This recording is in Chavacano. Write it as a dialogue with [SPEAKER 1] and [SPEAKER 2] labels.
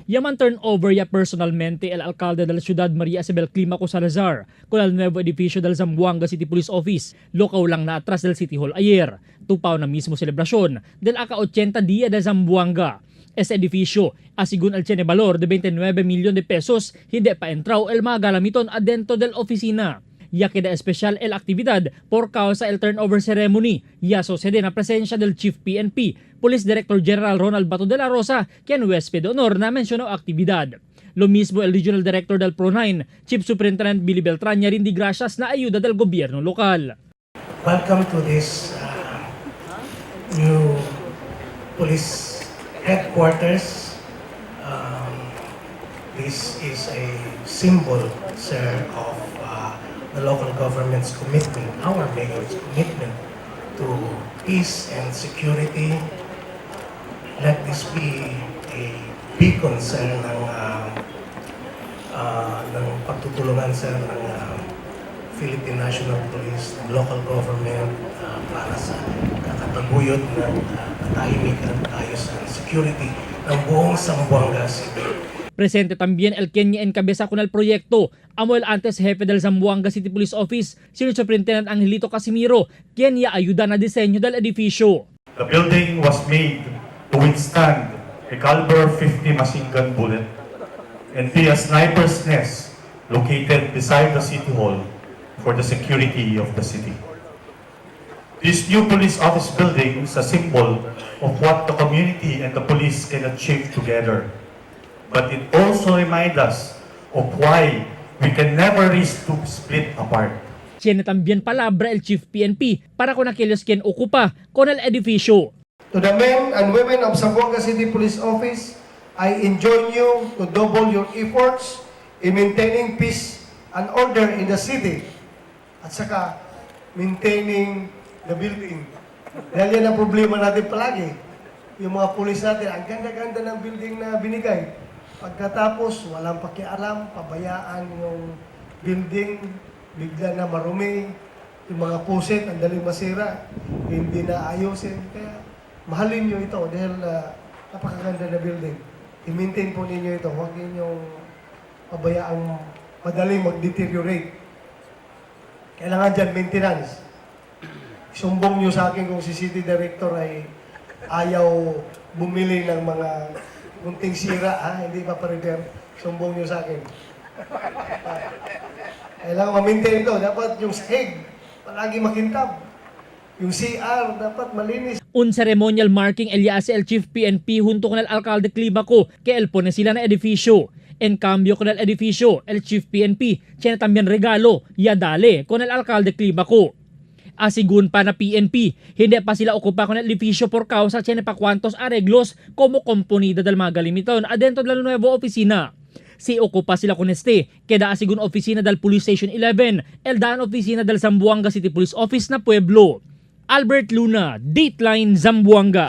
[SPEAKER 1] Yaman turnover ya personalmente el alcalde de la ciudad María Isabel Climaco Salazar con el nuevo edificio del Zamboanga City Police Office, lokaw lang na atras del City Hall ayer. Tupaw na mismo selebrasyon del aka 80 dia de Zamboanga. Ese edificio, asigun el tiene valor de 29 milyon de pesos, hindi pa entrao el mga galamiton adentro del oficina. Ya queda espesyal el actividad por causa el turnover ceremony. Ya sucede na presensya del Chief PNP, Police Director General Ronald Bato de la Rosa, quien huésped de honor na mencionó actividad. Lo mismo el Regional Director del Pro 9, Chief Superintendent Billy Beltrán, rindi gracias na ayuda del gobyerno lokal.
[SPEAKER 2] Welcome to this new police headquarters. This is a symbol, sir, of the local government's commitment, our mayor's commitment to peace and security. Let this be a beacon, sir, ng pagtutulungan, sir, ng Philippine National Police, ng local government para sa kakataguyod ng katahimikan, ayos and security ng buong Zamboanga City.
[SPEAKER 1] Presente también el quien encabeza con el proyecto, amo el antes jefe del Zamboanga City Police Office, Senior Superintendent Angelito Casimiro, quien ya ayuda na diseño del edificio.
[SPEAKER 3] The building was made to withstand a caliber 50 machine gun bullet and be a sniper's nest located beside the city hall for the security of the city. This new police office building is a symbol of what the community and the police can achieve together. But it also reminds us of why we can never risk to split apart.
[SPEAKER 1] Tiene también palabra el Chief PNP para con aquellos quien ocupa con el edificio.
[SPEAKER 4] To the men and women of Zamboanga City Police Office, I enjoin you to double your efforts in maintaining peace and order in the city at saka maintaining the building. Dahil yan ang problema natin palagi. Yung mga pulis natin, ang ganda-ganda ng building na binigay. Pagkatapos, walang pakialam, pabayaan yung building, bigla na marumi, yung mga faucet, ang daling masira, hindi na ayusin. Kaya mahalin nyo ito dahil napakaganda na building. I-maintain po ninyo ito. Huwag ninyong pabayaang madaling mag-deteriorate. Kailangan dyan maintenance. Sumbong nyo sa akin kung si City Director ay ayaw bumili ng mga kunting sira, ha? Hindi pa pa-repair. Sumbong nyo sa akin. Kailangan ma-maintain ito. Dapat yung sahig, palagi makintab. Yung CR, dapat malinis.
[SPEAKER 1] Un ceremonial marking el ya hace el Chief PNP junto con el alcalde Climaco que él pone sila na edificio. En cambio con el edificio, el Chief PNP tiene también regalo ya dale con el alcalde Climaco. Asigun pa na PNP, hindi pa sila ocupa con el edificio por causa tiene pa cuantos arreglos como componida del mga galimiton adentro de la nueva oficina. Si ocupa sila con este, queda asigun oficina del Police Station 11, el daan oficina del Zamboanga City Police Office na pueblo. Albert Luna, Dateline Zamboanga.